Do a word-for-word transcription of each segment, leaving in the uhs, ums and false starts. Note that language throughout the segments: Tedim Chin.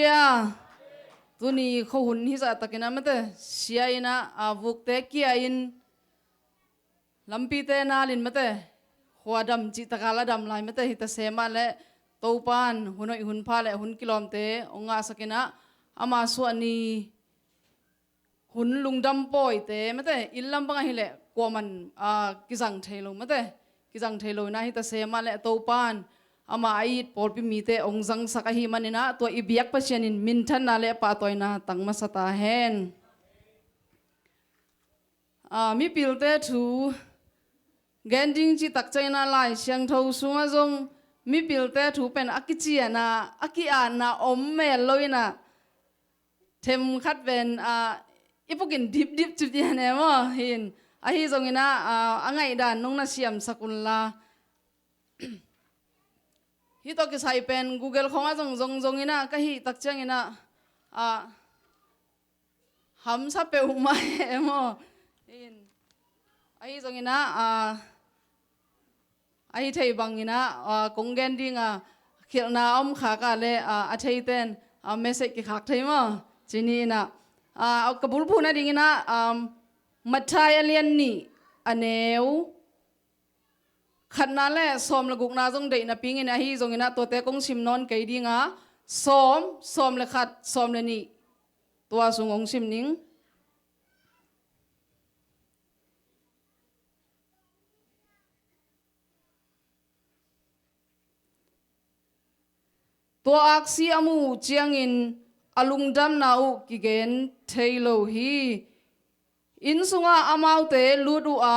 Halleluiah. Tuni khuahun hizah takin ah mate, sia in ah, a vukte kia in, lampite nalin mate, khuadam cihtak a la dam lai mate, hita se mah leh Topan hun hoih hun pha leh hun kilawmte hong ngahsak in ah, ama suahni hun lungdam pawite mate, inn lam bang ahih leh kuaman, a, kizang thei lo mate, kizang thei lo in ah hita se mah leh Topan ama a it pawlpi mite hong zangsak ahih manin ah, tua i biak Pasian in minthanna leh pahtawina tang masa ta hen. A, mipilte thu gen ding cihtak ciangin ah Lai Siangtho sungah zong mipilte thu pen a kician a, a ki-atna om mel lo in ah, themkhat pen, a, i pukin dipdip ci-in e maw, hin. Ahi zongin ah, a, a ngaihdan nong na siamsak un la. Hih tawh kisai pen Google khawngah zong zong zong in ah ka hih tak ciangin ah, a, hamsa peuhmah e maw. Hin. Ahi zongin ah, a, a hih thei bangin ah, a, kong gen ding a, khialhna a om khak a leh, a, a theite in, a, message kikhak thei maw. Ci ni in ah, a, ka bulphuh nadingin ah, um, Matthai a lian nih, a neu khatna leh sawm leh gukna zong deih napi-in, ahi zongin ah tuate kong sim nawn kei ding a, sawm, sawm leh khat, sawm leh nih, tua sung hong sim ning. Tua aksi a muh uh ciangin a lungdamna uh kigen thei lo hi. Inn sungah amaute lut uh a,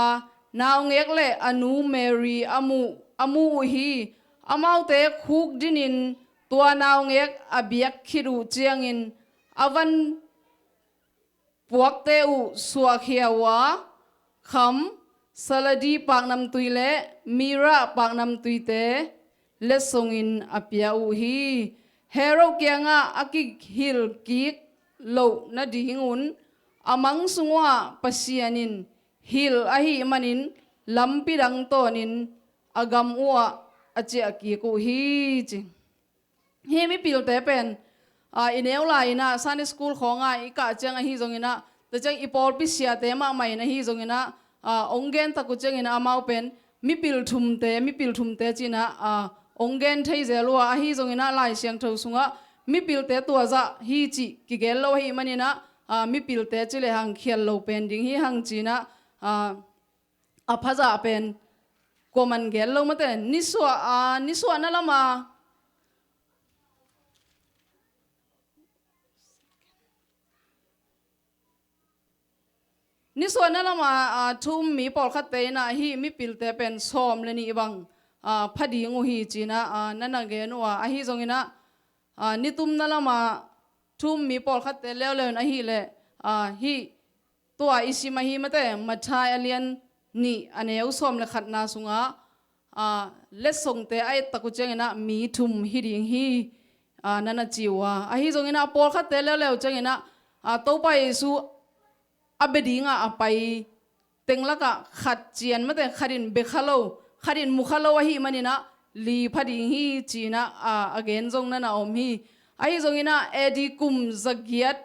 naungek leh a nu Mary a muh, a muh uh hi. Amaute khukdinin tua naungek a biak khit uh ciangin a van puakte uh suahkhia uh a, kham, saladi paknamtui leh mirra paknamtuite letsongin a pia uh hi. Herod kiangah a kihilh kik loh nadingun a mang sungah Pasian in hilh ahih manin lampi dang tawnin a gam uhah a ciah kik uh hi, ci. Hih mipilte pen, a, i neu lai-in ah Sunday school khawngah i kah ciang ahi zongin ah, tua ciang i pawlpi siate mahmah in ahi zongin ah, a, hong gen tak uh ciangin ah amau pen mipil thumte, mipil thumte ci-in ah, a, hong gen thei zel uh a, ahi zongin ah Lai Siangtho sungah mipilte tua zah hi cih kigen lo ahih manin ah, a, mipilte ci lehang khial lo pen ding hi hang ci-in ah, a, a phazah pen kuaman gen lo mate, nisuah, a, nisuahna lamah, nisuahna lamah, a, thu um mi pawlkhatte in ah hih mipilte pen sawm leh nih bang, a, pha ding uh hi ci-in ah, a, na na gen uh a, ahi zongin ah, a, nitumna lamah thu um mi pawlkhatte leuleu in ahih leh, a, hih tua i sim ahi mate, Matthai a lian nih a neu sawm leh khatna sungah, a, letsongte a et tak uh ciangin ah mi thum hi ding hi, a, na na ci uh a. Ahi zongin ah pawlkhatte leuleu ciangin ah, a, Topa Jesu a bia dingah a pai teng lakah khat cian mate, khat in bia kha lo, khat in mu kha lo ahih manin ah li pha ding hi ci-in ah, a, a gen zong na na om hi. Ahi zongin ah A D kum zagiat,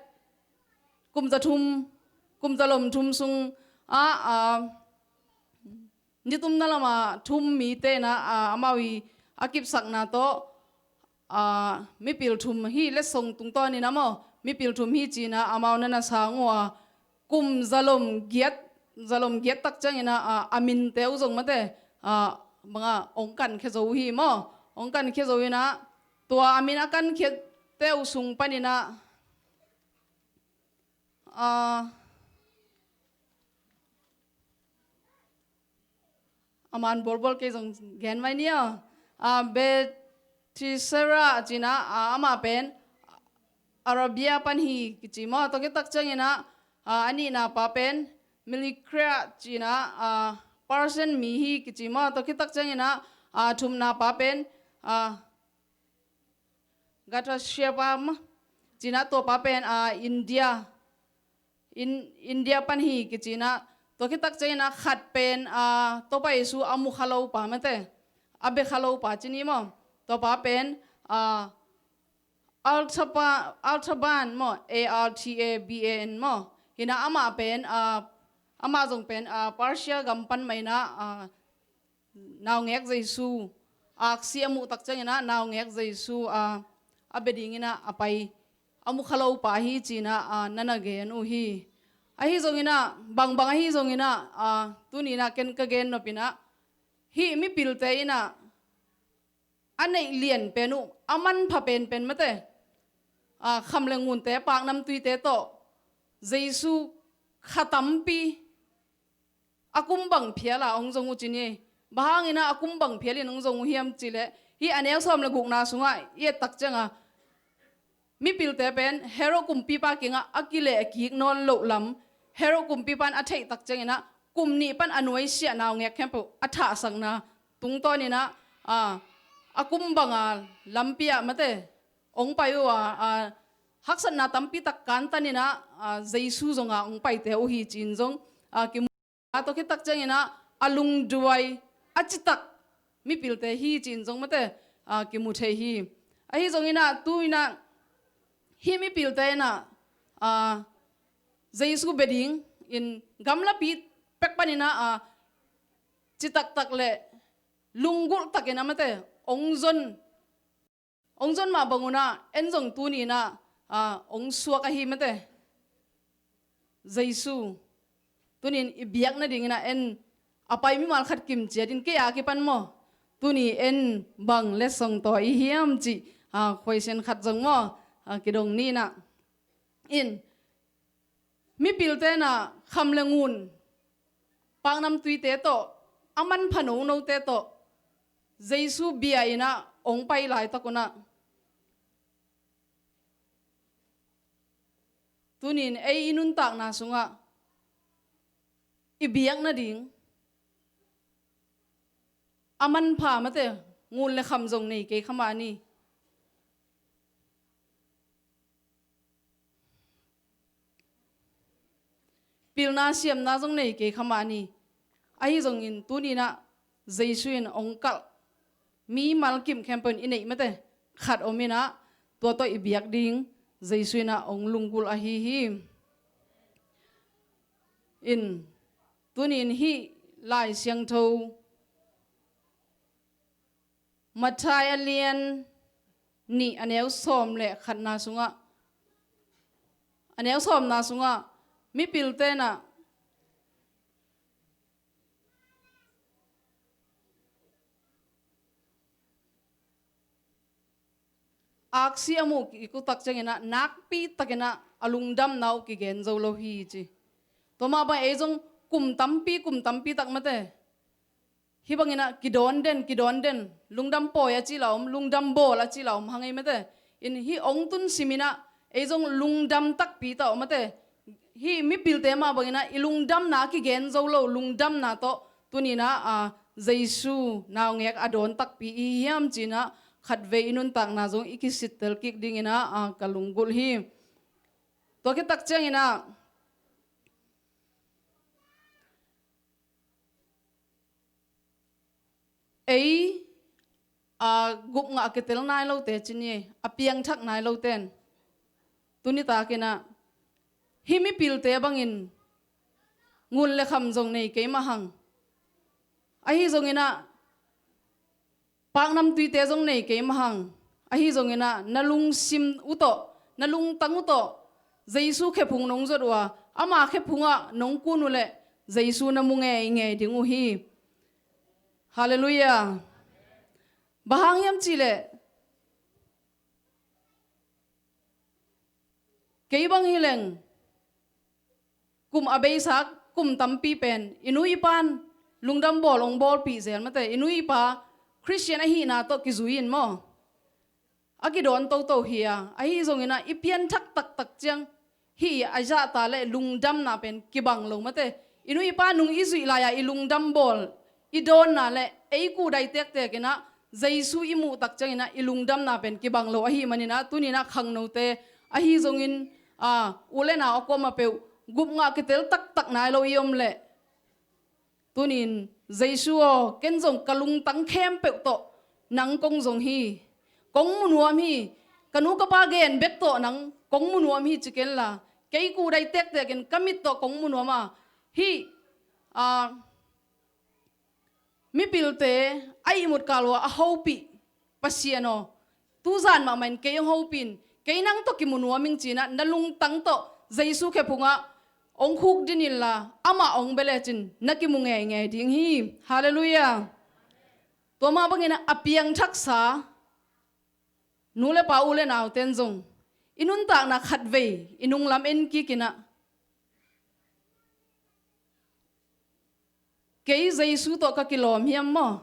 kum za thum, kum za lom thum sung ah, a, nitumna lamah thu um mite in ah, a, amau i a kipsakna tawh, a, mipil thum hi, letsong tungtawnin ah maw, mipil thum hi ci-in ah amau na na sang uh a, kum za lom giat, za lom giat tak ciangin ah, a, a minte uh zong mate, a, bang a, hong kankhia zo uh hi maw, hong kankhia zo in ah, tua a min a kankhiate uh sung panin ah, a, a man bawlbawl kei zong gen mai ni aw. A, Bethisera ci-in ah, a, amah pen Arabia pan hi kici maw, tua khit tak ciangin ah, a, a nihna pa pen Milikria ci-in ah, a, Persian mi hi kici maw, tua khit tak ciangin ah, a, thumna pa pen, a, Gata Sheba mah ci-in ah, tua pa pen, a, India, In-, India pan hi kici-in ah, tua khit tak ciangin ah khat pen, a, Topa Jesu a mu kha lo pa mate, a bia kha lo pa ci ni maw, tua pa pen, a, Artaban maw, A R T A B A N maw, hi-in ah amah pen, ah, amah zong pen, ah, Persia gam pan mah in ah, ah, naungek Jesu aksi a muh tak ciangin ah naungek Jesu, ah, a bia dingin ah a pai a mu kha lo pa hi ci-in ah, ah, na na gen uh hi. Ahi zongin ah, bangbang ahi zongin ah, ah, tuni-in ah ken ka gen nop in ah, hih mipilte in ah a neih lian pen uh, a manpha penpen mate, ah, kham le ngunte, paknamtuite tawh Jesu kha tampi a kum bang phial a hong zong uh ci ni. Bang hangin ah a kum bang phial in hong zong uh hiam cih leh, hih a neu sawm le gukna sungah i et tak ciangah, mipilte pen Herod kumpipa kiangah a kilehkik nawn loh lam, Herod kumpipa in a theih tak ciangin ah kum nih pan a nuaisiah naungek khempeuh a thahsakna tungtawn in ah, a, a kum banga lampi ah mate hong pai uh a, a, haksatna tampi tak kantan in ah, a, Jesu zong a hong paite uh hi ci-in zong, a, kimu. A, tua khit tak ciangin ah a lungduai a citak mipilte hi ci-in zong mate, a, kimu thei hi. Ahi zongin ah tu-in ah hih mipilte in ah, a, Jesu bia dingin gamlapi pek panin ah, a, citaktak le lunggulh takin ah mate hong zon, hong zon mah bangun ah en zong tuni-in ah, a, hong suak ahi mate. Jesu tuni-in i biak nadingin ah en, a pai mimal khat kim ciat in, kei a kipan maw, tuni en bang letsong tawi i hiam cih, a, khuaisian khat zong maw, a, kidong ni-in ah. In, mipilte in ah kham le ngun, paknamtuite tawh, a manpha nonote tawh Jesu bia in ah hong pai laitak un ah, tuni-in ei i nuntakna sungah i biak nading a manpha mate, ngun le kham zong nei kei kha mah ni. Pilna siamna zong nei kei kha mah ni. Ahi zongin tuni-in ah Jesu in hong kalh mimal kim khempeuh in i neih mate khat om in ah, tua tawh i biak ding Jesu in ah hong lunggulh ahi hi. In, tuni-in hih Lai Siangtho Matthai a lian nih a neu sawm le khatna sungah, a neu sawmna sungah mipilte in ah aksi a muh kik uh tak ciangin ah nakpi takin ah a lungdamna uh kigen zo lo hi ci. Tua mah bang ei zong kum tampi, kum tampi tak mate hih bangin ah kidawn den, kidawn den, lungdam pawi a cih lah om, lungdam bawl a cih lah om hang ei mate. In hih hong tun simin ah ei zong lungdam takpi ta uh mate. Hih mipilte mah bangin ah i lungdamna kigen zo lo, lungdamna tawh tuni-in ah, a, Jesu naungek a dawn takpi i hiam ci-in ah khatvei i nuntakna zong i kisittel kik dingin ah, a, ka lunggulh hi. Tua khit tak ciangin ah ei, a, gupngah kitel nai lote ci ni, a piangthak nai lote in tuni takin ah hih mipilte bangin ngun le kham zong nei kei mah hang, ahi zongin ah paknamtuite zong nei kei mah hang, ahi zongin ah na lungsim uh tawh, na lungtang uh tawh Jesu khephung nong zuat uh a, ama khephungah nong kun uh leh Jesu na mu ngeingei ding uh hi. Halleluiah. Bang hang hiam cih leh kei bang hi leng kum a beisa kum tampi pen i nu i pa'n lungdam bawl hong bawlpih zel mate, i nu i pa Khristian ahihna tawh kizui in maw, a kidawn toto hi a, ahi zongin ah i pianthak taktak ciang hih a zahta le lungdamna pen kibang lo mate. I nu i pa nung i zuih lai-a i lungdam bawl, i dawnna le ei kudai tektek in ah Jesu i muh tak ciangin ah i lungdamna pen kibang lo ahih manin ah tuni-in ah khangnote ahi zongin, a, u le nau a kuamah peuh gupngah kitel taktak nai lo i om leh, tuni-in Jesu aw, ken zong ka lungtang khempeuh tawh nang kong zong hi, kong mu nuam hi, Ka nu ka pa gen bek tawh nang kong mu nuam hi ci kenla, kei kudai tektekin ka mit tawh kong mu nuam a, hih, a, mipilte a ihmut kal uh a a hopih Pasian aw, tuzan mahmah in kei hong hopih in, kei nang tawh kimu nuam ing ci-in ah na lungtang tawh Jesu khe phungah hong khukdin inla, amah hong bia lecin na kimu ngeingei ding hi. Halleluiah. Tua mah bangin ah a piangthaksa nu le pa, u le naute in zong i nuntakna khatvei i nunglam en kik in ah, kei Jesu tawh ka kilawm hiam maw?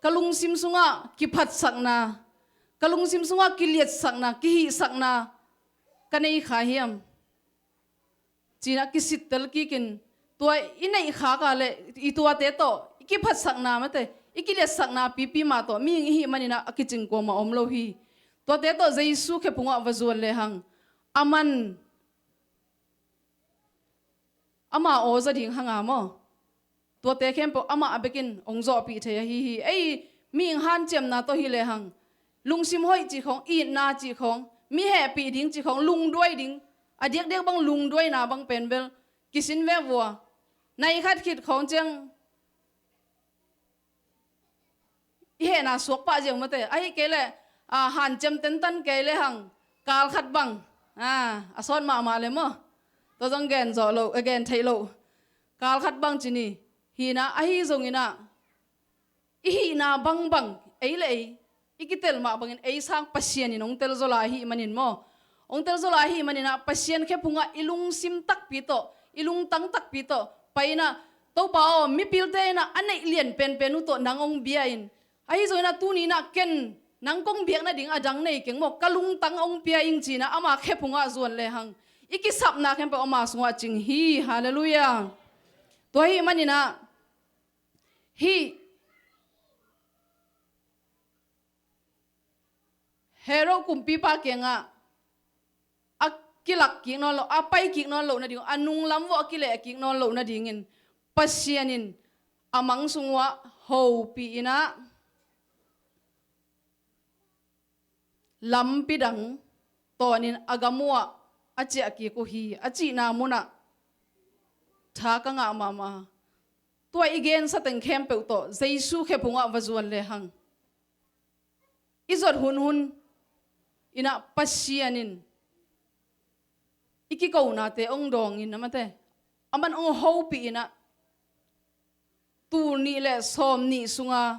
Ka lungsim sungah kiphatsakna, ka lungsim sungah kiliatsakna, kihihsakna ka nei kha hiam? Ci-in ah kisittel kikin, tua i neih khak a le i tuate tawh i kiphatsakna mate, i kiliatsakna pipi mah tawh mihing i hih manin ah a kicing kuamah om lo hi. Tuate tawh Jesu khe phungah va zuan lehang, aman ama aw za ding hang a maw? Tuate khempeuh amah a bekin hong zawhpih thei ahi hi. Ei mihing hanciamna tawh hi lehang, lungsim hoih cih khawng, itna cih khawng, mi hehpih ding cih khawng, lungduai ding, a diakdiak bang lungduaina bang pen bel kisin veng vua. Nai khat khit khawng ciang i hehna suak pah ziau mate. Ahi kei leh, a, hanciam tentan kei lehang, kal khat bang, a, a sawt mahmah le maw? Tua zong gen zawh loh, a, gen theih loh. Kal khat bang ci ni. Hi-in ah, ahi zongin ah, i hihna bangbang, ei le ei i kitel mah bangin ei sang Pasian in hong telzaw lai ahih manin maw? Hong telzaw lai ahih manin ah, Pasian khe phungah i lungsim takpi tawh, i lungtang takpi tawh pai-in ah, Topa aw, mipilte in ah a neih lian penpen uh tawh nang hong bia in, ahi zongin ah tuni-in ah ken nang kong biak nading a dang nei keng maw, ka lungtang hong pia ing ci-in ah ama khe phungah zuan lehang, i kisapna khempeuh ama sungah cing hi. Halleluiah. Tua ahih manin ah, hih Herod kumpipa kiangah a kilak kik nawn loh, a pai kik nawn loh nading, a nunglam vuah a kileh kik nawn loh nadingin Pasian in a mang sung uah hopih in ah, lampi dang tawnin a gam uah a ciah kik uh hi, a cihna munah tha ka ngah mahmah. Tua i gensa teng khempeuh tawh Jesu khe phungah va zuan lehang, i zuat hunhun in ah Pasian in i kikonate hong dawngin a mate, aman hong hopih in ah, tul nih le sawm nih sunga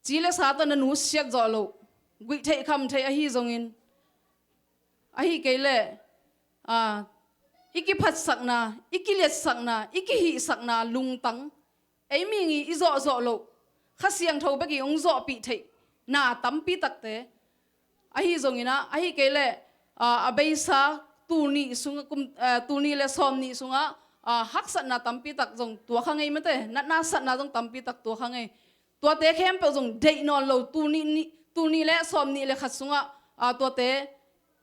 ci le sa tawh na nusiat zawh loh, guih theih kham theih ahi zongin, ahi kei leh, a, i kiphatsakna, i kiliatsakna, i kihihsakna lungtang, ei mihing i zawhzawh loh, Kha Siangtho bek i hong zawhpih theih na tampi takte, ahi zongin ah, ahi kei leh, a, a beisa tul nih sung, kum, a, tul nih le sawm nih sungah, a, haksatna tampi tak zong tuak kha ngei mate, natna satna zong tampi tak tuak kha ngei. Tuate khempeuh zong deih nawn lo, tul nih, nih, tul nih le sawm nih le khat sungah, a, tuate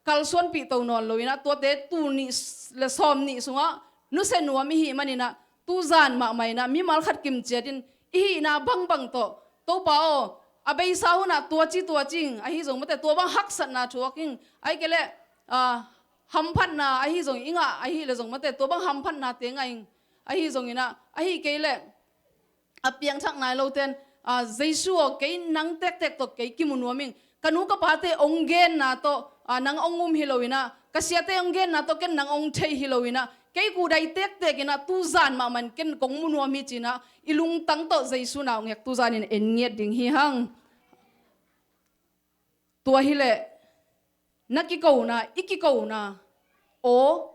kalsuanpih to nawn lo in ah, tuate tul nih le sawm nih sungah nusia nuam i hih manin ah, tuzan mahmah in ah mimal khat kimciat in i hihna bangbang tawh, Topa aw, a beisa hunah tua ci tua ci ing, ahi zong mate, tua bang haksatna thuak ing, ahi kei leh, a, hamphatna ahi zong i ngah ahih leh zong mate, tua bang hamphatnate ngah ing, ahi zongin ah, ahi kei leh a piangthak nai lote in, a, Jesu aw, kei nang tektek tawh kei kimu nuam ing. Ka nu ka pate hong genna tawh, a, nang hong um hi lo in ah, ka siate hong genna tawh ken nang hong thei hi lo in ah, kei kudai tektek in ah tuzan mahmah in ken kong mu nuam hi ci-in ah, i lungtang tawh Jesu naungek tuzan in en ngiat ding hi hang. Tua hi leh na kikona, i kikona aw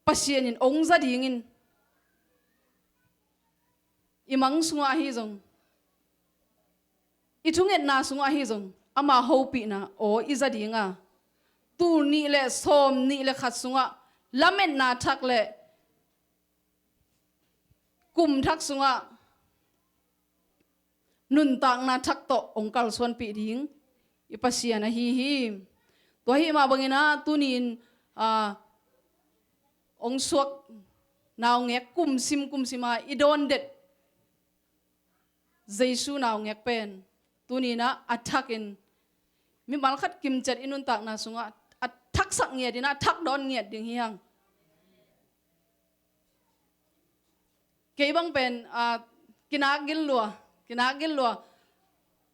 Pasian in hong za dingin, i mang sungah ahi zong, i thungetna sungah ahi zong, ama hopihna aw i za ding a, tul nih le sawm nih le khat sungah lametna thak le kum thak sungah nuntakna thak tawh hong kalsuanpih ding i Pasian ahi hi. Tua ahih mah bangin ah tuni-in, a, hong suak naungek kumsim kumsim a i dawn det Jesu naungek pen tuni-in ah a thakin mimal khat kimciat i nuntakna sungah a thaksak ngiat in ah, a thakdawn ngiat ding hi hang. Kei bang pen, ah, kinak gil lua, kinak gil lua.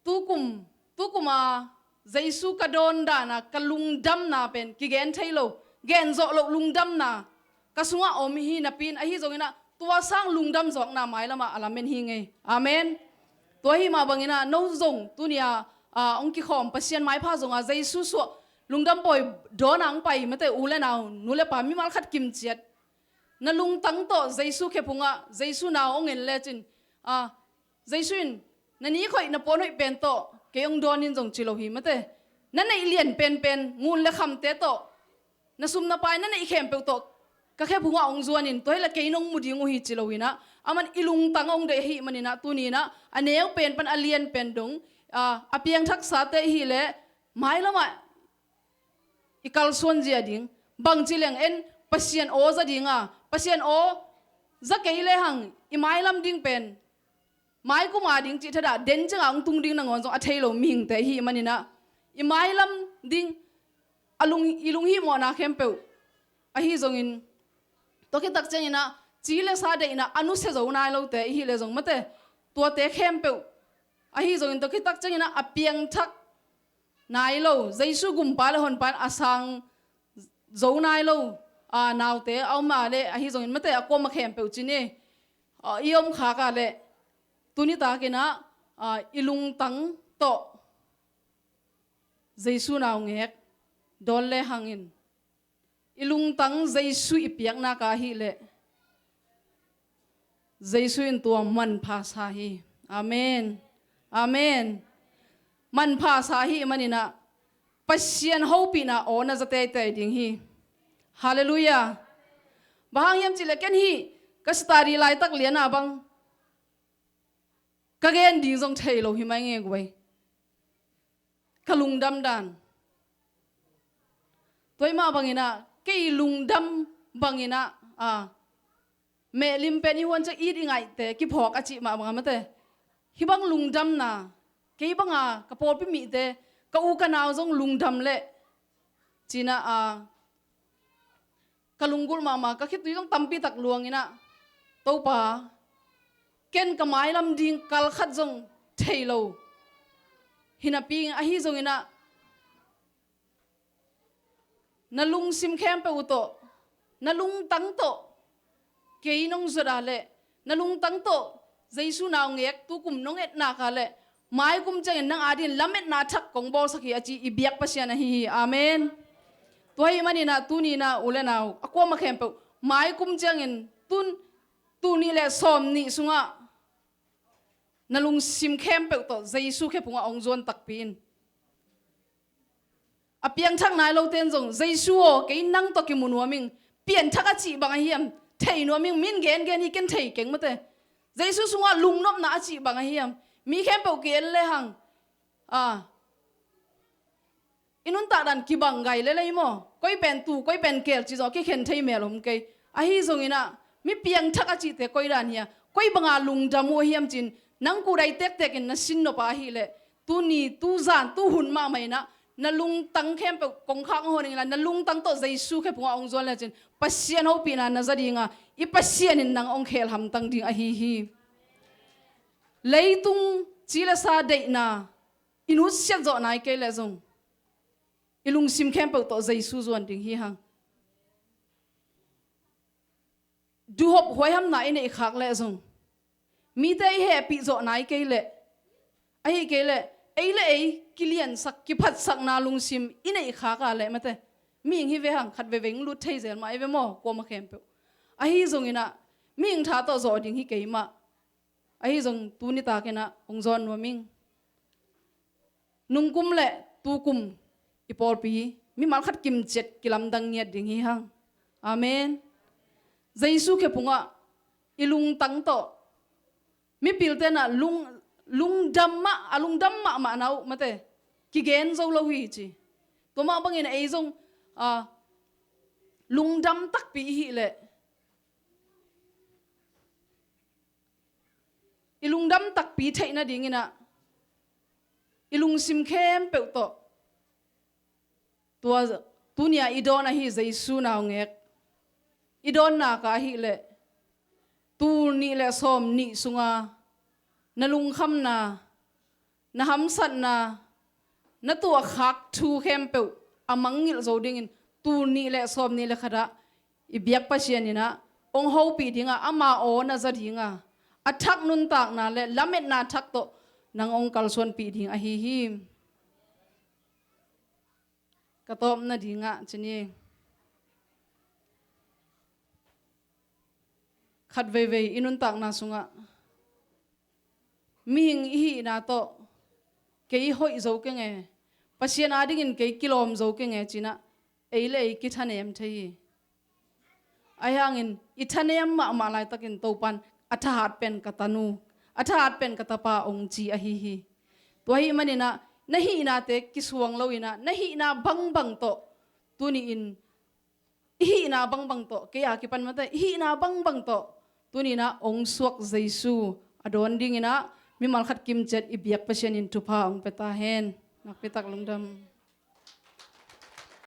Tukum, tukum a Jesu ka dawn dan a ka lungdamna pen kigen thei lo, gen zawh loh lungdamna ka sungah om hi napi in, ahi zongin ah tua sang lungdam zawkna mailam ah a lamen hi ngei. Amen. Tua hi mah bangin ah no zong tuni a, ah, hong kikhawm Pasian maipha zong a Jesu suah lungdam pawi dawn a hong pai mate, u le nau, nu le pa, mimal khat kimciat. Na lungtang tawh Jesu khephung ah, Jesu nau hong en lecin, ah, Jesu in na nik hoih, na puan hoih pen tawh kei hong dawn in zong ci lo hi mate. Na neih lian penpen, ngun le khamte tawh, na sum na pai, na neih khempeuh tawh ka khephung ah hong zuan in, tua hi leh kei nong mu ding uh hi ci lo in ah, aman i lungtang hong deih ahih manin ah, tuni in ah a neu pen pan a lian pen dong, ah, a piangthaksate i hih leh mailam ah i kalsuan zia ding, bangci leng en Pasian aw za ding a, Pasian aw za kei lehang i mailam ding pen, maikum a ding cih thadah den ciang a hong tung ding nangawn zong a thei lo mihingte i hih manin ah, i mailam ding a lung, i lunghihmawhna khempeuh ahi zongin, tua khit tak ciangin ah ci le sa deihna a nusia zo nai lote i hih leh zong mate, tuate khempeuh ahi zongin, tua khit tak ciangin ah a piangthak nai lo, Jesu gumpa le honpa in a sang zo nai lo, a, naute a om a leh, ahi zongin mate, a kuama khempeuh ci ni, a, i om khak a leh, tuni takin ah, a, i lungtang tawh Jesu naungek dawn lehang in, i lungtang Jesu i piak nak a hih leh, Jesu in tua manpha sa hi. Amen. Amen. Manpha sa ahih manin ah Pasian hopihna aw na za teitei ding hi. Halleluiah. Bang hang hiam cih leh ken hih ka study laitak lian a bang ka gen ding zong thei lo hi mai ngei guai. Ka lungdam dan. Tua hi mah bangin ah, kei lungdam bangin ah, a, mehlim pen i huan ciang it i ngaihte kiphawk a cih mah bang a mate. Hih bang lungdamna, kei bang a ka pawlpi mite, ka u ka nau zong lungdam leh ci-in ah, a, ka lunggulh mahmah, ka khitui zong tampi tak luang in ah, Topa, ken ka mailam ding kal khat zong thei lo hi napi, ahi zongin ah, na lungsim khempeuh uh tawh, na lungtang tawh kei nong zuat a leh, na lungtang tawh Jesu naungek tukum nong et nak a leh, maikum ciangin nang adingin lametna thak kong bawlsak hi, a ci i biak Pasian ahi hi. Amen. Tua ahih manin ah, tuni in ah, u le nau, a kuama khempeuh, maikum ciangin, tun, tul nih le sawm nih sungah na lungsim khempeuh tawh Jesu khephung ah hong zuan takpi in. A piangthak nai lote in zong, Jesu aw, kei nang tawh kimu nuam ing. Pianthak a cih bang ahi hiam? Thei nuam ing, min gengen hi, ken thei keng mate. Jesu sungah lungnopna a cih bang ahi hiam? Mi khempeuh ki-en lehang, a, i nuntak dan kibang gai lel ei maw? Koi pen tu, koi pen keel ci zong a kikhen thei mel om kei. Ahi zongin ah, mi piangthak a cihte koi dan hi a, koi banga lungdam uh ahi hiam ci-in, nang kudai tektek in na sin nop a ahih leh, tuni, tuzan, tuhun mahmah in ah, na lungtang khempeuh kongkhak hong hon ing la, na lungtang tawh Jesu khephung ah hong zuan lecin, Pasian hopihna na za ding a, i Pasian in nang hong khel hamtang ding ahi hi. Leitung ci le sa deihna i nutsiat zawh nai kei leh zong, i lungsim khempeuh tawh Jesu zuan ding hi hang. Duhhop huaihamna i neih khak leh zong, mite i hehpih zawh nai kei leh, ahih kei leh ei le ei kiliansak, kiphatsakna lungsim i neih khak a leh mate, mihing hi ve hang, khat veivei hong lut thei zel mah ei ve maw, kuama khempeuh. Ahi zongin ah, mihing tha tawh zawh ding hi kei mah. Ahi zong tuni takin ah hong zawn nuam ing. Nungkum le tukum i pawlpi mimal khat kimciat kilamdang ngiat ding hi hang. Amen. Jesu khephung ah i lungtang tawh, mipilte in ah lung, lungdam mah, a lungdam mahmahna uh mate, kigen zo lo hi ci. Tua mah bangin ei zong, a, lungdam takpi i hih leh, i lungdam takpi theih nadingin ah, i lungsim khempeuh tawh Tua tunia i dawn ahi Jesu naungek i dawnnak ah ahih leh tul nih le sawm nih sunga na lungkhamna, na hamsatna, na tuahkhak thu khempeuh a mangngilh zo dingin tul nih le sawm nih le khat ah i biak Pasian in ah hong hopih ding a, ama aw na za ding a, a thak nuntakna le lametna thak tawh nang hong kalsuanpih ding ahi hi. Ka tawpna dingah ci ni. Khat veivei i nuntakna sungah mihing i hihna tawh kei hoih zo keng e, Pasian adingin kei kilawm zo keng e ci-in ah ei le ei kithanem thei hi. Ahi hangin i thanem mahmah laitakin Topan a thahat pen ka tanu, a thahat pen ka tapa hong ci ahi hi. Tua ahih manin ah na hihnate kisuang lo in ah na hihna bangbang tawh tuni-in i hihna bangbang tawh, kei a kipan mate, i hihna bangbang tawh tuni-in ah hong suak Jesu a dawn dingin ah mimal khat kimciat i biak Pasian in thupha hong pia ta hen. Nakpi tak lungdam.